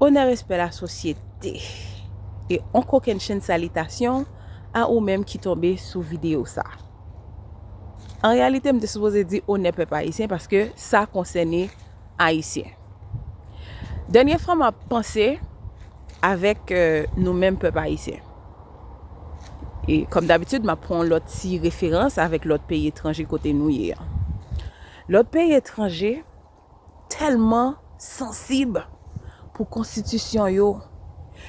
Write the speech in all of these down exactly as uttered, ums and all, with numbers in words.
Onè, respè, lasosyete. E on kokennchenn salitasyon a ou menm ki tonbe sou videyo sa. An reyalite, m te sipoze di onè pèp ayisyen paske sa konsène Ayisyen. Dènye fwa m ap panse avèk, euh, nou menm pèp ayisyen. E kòm dabitid, m ap pran lòt ti referans avèk lòt peyi etranje kote nou ye an. Lòt peyi etranje tèlman sansib pou konstitisyon yo.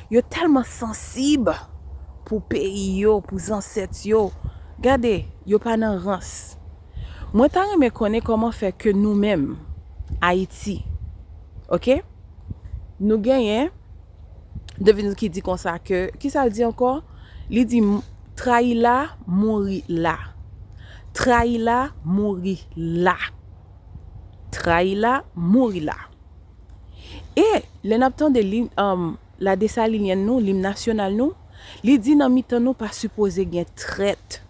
Yo tèlman sansib pou peyi yo, pou zansèt yo. Gade, yo pa nan rans. Mwen ta renmen konnen kòman fè ke nou menm, Ayiti, oke? Nou genyen deviz ki di konsa ke, kisa l di ankò? Li di, "Trayi la, mouri la." Trayi la, mouri la. Trayi la, mouri la. E lè n ap tande lim, um, la Desalinyèn nou, lim nasyonal nou, li di nan mitan nou pa sipoze gen trèt.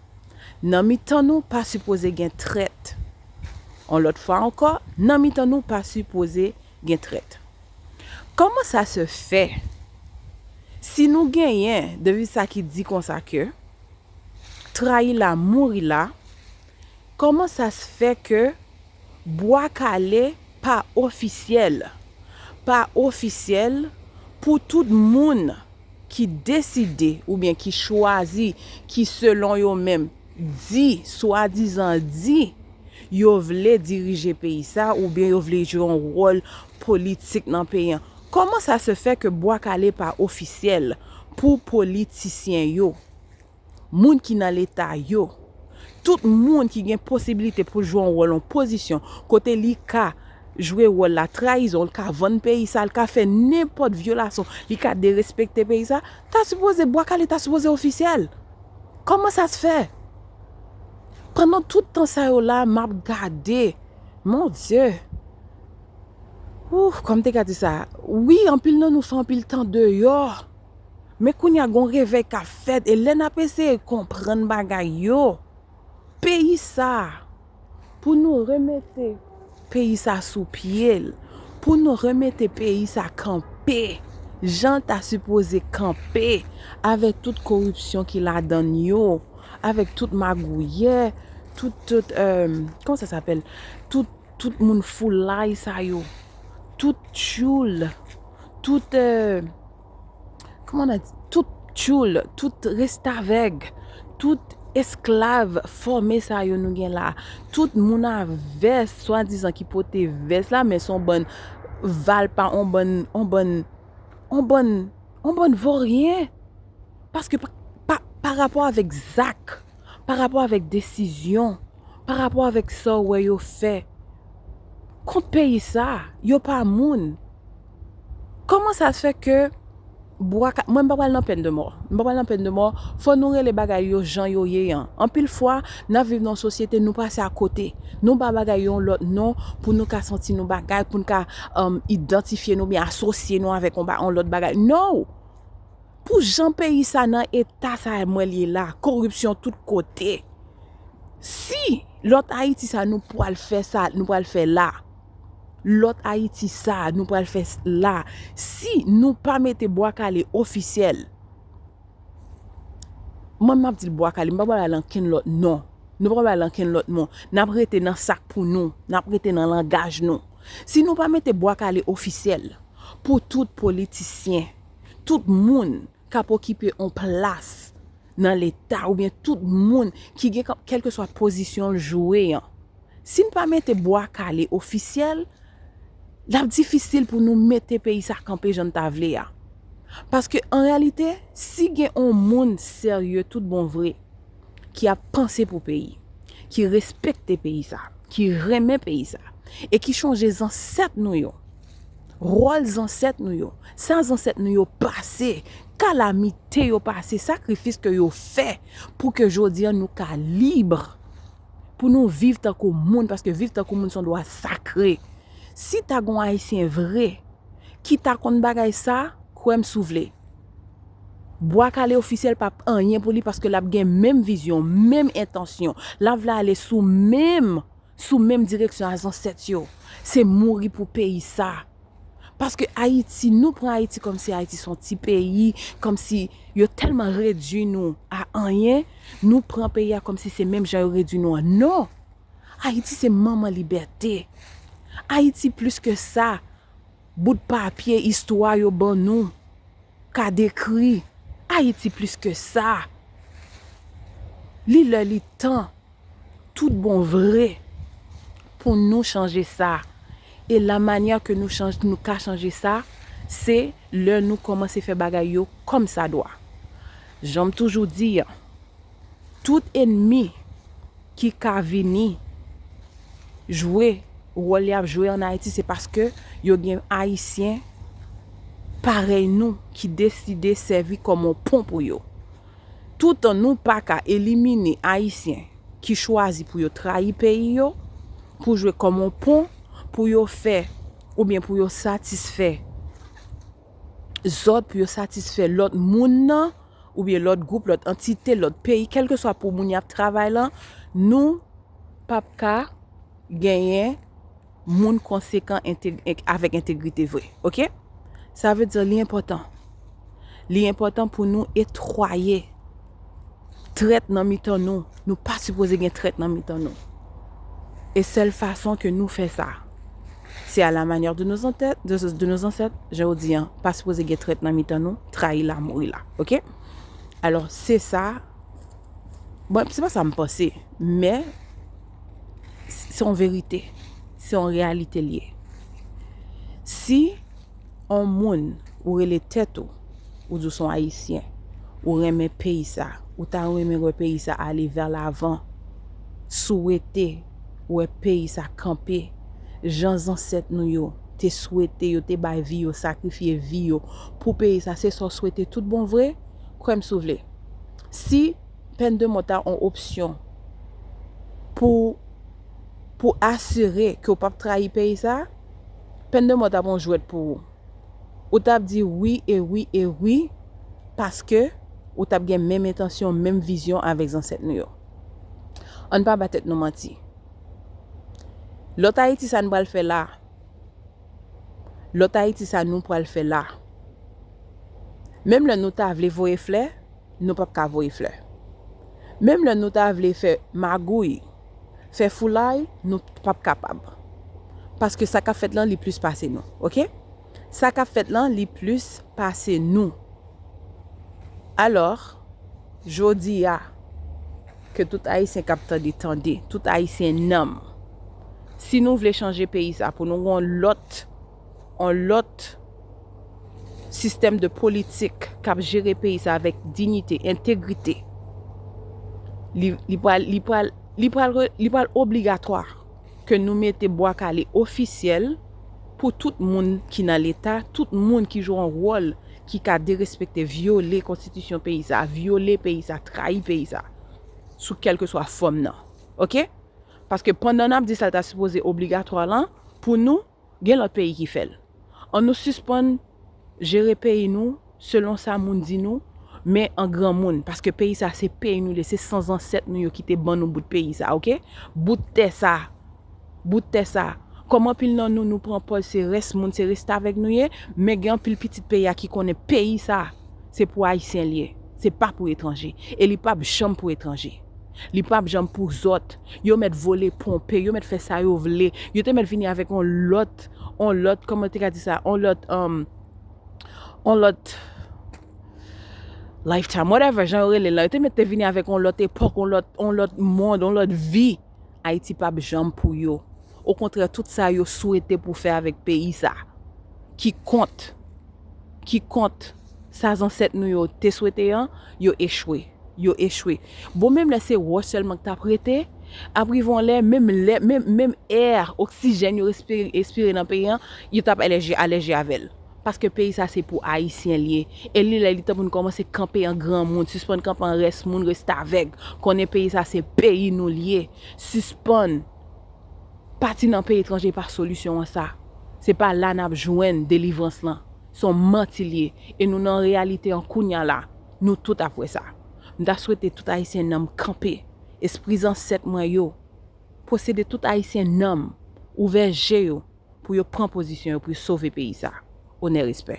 Nan mitan nou pa sipoze gen trèt. On lòt fwa ankò, nan mitan nou pa sipoze gen trèt. Kòman sa se fè? Si nou genyen deviz sa ki di konsa ke trayi la, mouri la, kòman sa se fè ke Bwa Kale pa ofisyèl, pa ofisyèl pou tout moun ki deside oubyen ki chwazi, ki selon yo menm di, swadizan di, yo vle dirije peyi sa oubyen yo vle jwe yon wòl politik nan peyi an? Kòman sa se fè ke Bwa Kale pa ofisyèl pou politisyen yo, moun ki nan leta yo, tout moun ki gen posibilite pou jwe yon wòl, yon pozisyon kote li ka jwe wòl la trayizon, li ka vann peyi sa, li ka fè nenpòt vyolasyon, li ka derespekte peyi sa, ta sipoze, Bwa Kale ta sipoze ofisyèl. Kòman sa se fè? Pandan tout tan sa yo la, m ap gade. Mon Dye. Ouh, kòm te ka di sa. Wi, anpil nan nou fè anpil tan deyò. Men kounye a gon revèy k ap fèt. E lè n ap eseye konprann bagay yo, peyi sa, pou nou remete peyi sa sou pye l, pou nou remete peyi sa kanpe, jan l ta sipoze kanpe, avèk tout koripsyon ki ladan l yo, avèk tout magouyè, tout, tout, euh, comment ça s'appelle? Tout, tout moun foulay sa yo, tout tchoul, tout, euh, kòman n a di, tout tchoul, tout restavèg, tout esklav fòme sa yo nou gen la, tout moun a vès, swadizan ki pote vès la, men se yon bann valpa, yon bann, yon bann, yon bann, yon bann voryen. Paske pa, pa, pa rapò avèk zak, pa rapò avèk desizyon, pa rapò avèk sa w wè yo fè kont peyi sa, yo pa moun. Kòman sa se fè ke Bwa Ka-, mwen, m pa pral nan pèn de mò. M pa pral nan pèn de mò. Fò nou rele bagay yo jan yo ye an. Anpil fwa, n ap viv nan yon sosyete, nou pase akote. Nou ba bagay yo yon lòt non pou nou ka santi nou bagay, pou nou ka, um, idantifye nou, byen asosye nou avèk yon ba-, yon lòt bagay. No! Pou jan peyi sa nan eta sa mwen li ye la, koripsyon tout kote. Si lòt Ayiti sa nou pral fè sa, nou pral fè la, lòt Ayiti sa nou pral fè s-, la, si nou pa mete Bwa Kale ofisyèl, mwen m ap di l Bwa Kale, m pa pral al ankenn lòt non. Nou pa pral al ankenn lòt non. N ap rete nan sa k pou nou, n ap rete nan langaj nou. Si nou pa mete Bwa Kale ofisyèl pou tout politisyen, tout moun k ap okipe yon plas nan Leta oubyen tout moun ki gen ka-, kèlkeswa pozisyon l jwe an. Si n pa mete Bwa Kale ofisyèl, l ap difisil pou nou mete peyi sa kanpe jan n ta vle a. Paske, an reyalite, si gen yon moun serye tout bon vre ki ap panse pou peyi, ki respekte peyi sa, ki renmen peyi sa, e ki chonje zansèt nou yo, wòl zansèt nou yo, sa zansèt nou yo pase, kalamite yo pase, sakrifis ke yo fè pou ke jodi an nou ka lib, pou nou viv tankou moun, paske viv tankou moun se yon dwa sakre. Si ta gon Ayisyen vre ki ta konn bagay sa, kwè m si w vle, Bwa Kale ofisyèl p ap anyen pou li paske l ap gen menm vizyon, menm entansyon. L ap vle ale sou menm, sou menm direksyon a zansèt yo. Se mouri pou peyi sa. Paske Ayiti, nou pran Ayiti kòmsi Ayiti se yon ti peyi, kòmsi yo tèlman redui nou a anyen, nou pran peyi a kòmsi se menm jan yo redui nou an. Non! Ayiti se manman libète. Ayiti plis ke sa. Bout papye istwa yo ban nou ka dekri Ayiti plis ke sa. Li lè, li tan, tout bon vre, pou nou chanje sa. E la manyè ke nou chanj, nou ka chanje sa, se lè nou kòmanse fè bagay yo kòmsadwa. Jan m toujou di an, tout ènmi ki ka vini jwe wòl y ap jwe ann Ayiti, se paske yo gen Ayisyen parèy nou ki deside sèvi kòm yon pon pou yo. Toutan nou pa ka elimine Ayisyen ki chwazi pou yo trayi peyi yo, pou jwe kòm yon pon, pou yo fè, oubyen pou yo satisfè zòt, pou yo satisfè lòt moun nan, oubyen lòt gwoup, lòt antite, lòt peyi, kèlkeswa pou moun y ap travay lan, nou p ap ka genyen moun konsekan, enteg-, avèk entegrite vre. Oke? Sa vle di li enpòtan. Li enpòtan pou nou etwaye trèt nan mitan nou. Nou pa sipoze gen trèt nan mitan nou. E sèl fason ke nou fè sa, se à la manière de nos ancêtres, de, de nos ancêtres, jan yo di an, pa sipoze gen trèt nan mitan nou, trayi la, mouri la. Oke? Alò, se sa. Bon, se pa sa m panse, men se yon verite, se yon reyalite l ye. Si yon moun, ou rele tèt ou, ou di w se yon Ayisyen, ou renmen peyi sa, ou ta renmen wè peyi sa ale vè lavan, swete wè peyi sa kanpe, jan zansèt nou yo te swete, yo te bay vi yo, sakrifye vi yo pou peyi sa, se sa w swete tout bon vre, kwè m si w vle. Si pèn de mò ta yon opsyon pou, pou asire ke w p ap trayi peyi sa, pèn de mò t ap yon jwèt pou ou. Ou t ap di wi e wi e wi, paske ou t ap gen menm entansyon, menm vizyon avèk zansèt nou yo. Ann pa ba tèt nou manti. Lòt Ayiti sa n pral fè la, lòt Ayiti sa nou pral fè la. Menm lè nou ta vle voye flè, nou p ap ka voye flè. Menm lè nou ta vle fè magouy, fè foulay, nou p ap kapab. Paske sa k ap fèt lan, li plis pase nou. Oke? Sa k ap fèt lan, li plis pase nou. Alò, jodi a, ke tout Ayisyen k ap tande, tande, tout Ayisyen nanm, si nou vle chanje peyi sa pou nou gen yon lòt, yon lòt sistèm de politik k ap jere peyi sa avèk diyite, entegrite, li, li pral, li pral, li pral re-, li pral obligatwa ke nou mete bwa kale ofisyèl pou tout moun ki nan Leta, tout moun ki jwe yon wòl ki ka derespekte, vyole konstitisyon peyi sa, vyole peyi sa, trayi peyi sa, sou kèlkeswa fòm nan. Oke? Paske pandan n ap di sa l ta sipoze obligatwa lan, pou nou, gen lòt peyi ki fè l. Ann nou sispann jere peyi nou selon sa moun di nou, men an granmoun, paske peyi sa se peyi nou li ye, se san zansèt nou yo ki te ban nou bout peyi sa, oke? Bout tè sa, bout tè sa. Kòm anpil nan nou, nou pran pòz se rès moun, se restavèk nou ye, men gen anpil pitit peyi a ki konnen peyi sa, se pou Ayisyen li ye, se pa pou etranje. E li p ap janm pou etranje. Li p ap janm pou zòt. Yo mèt vole ponpe, yo mèt fè sa yo vle. Yo te mèt vini avèk yon lòt, yon lòt, kòman yo te ka di sa, yon lòt, um, yon lòt lifetime, whatever, jan yo rele l lan. Yo te mèt te vini avèk yon lòt epòk, yon lòt, yon lòt mond, yon lòt vi. Ayiti p ap janm pou yo. Okontrè, tout sa yo swete pou fè avèk peyi sa, ki kont, ki kont sa zansèt nou yo te swete an, yo echwe. Yo echwe. Bon, menm lè se wòch sèlman k t ap rete, ap rive yon lè, menm lè, menm, menm è, oksijèn yo respire, respire nan peyi an, yo t ap alèji, alèji avè l. Paske peyi sa se pou Ayisyen li ye. E li lè li tan pou n kòmanse kanpe an granmoun, sispann kanpe an rès moun, restavèk. Konnen peyi sa se peyi nou li ye. Sispann pati nan peyi etranje pa solisyon an sa. Se pa la n ap jwenn delivrans lan. Se yon manti li ye. E nou nan reyalite an kounya la. Nou tout ap wè sa. M ta swete tout Ayisyen nanm kanpe. Espri zansèt mwen yo. Posede tout Ayisyen nanm. Ouvè je yo. Pou yo pran pozisyon yo, pou yo sove peyi sa. onè, respè.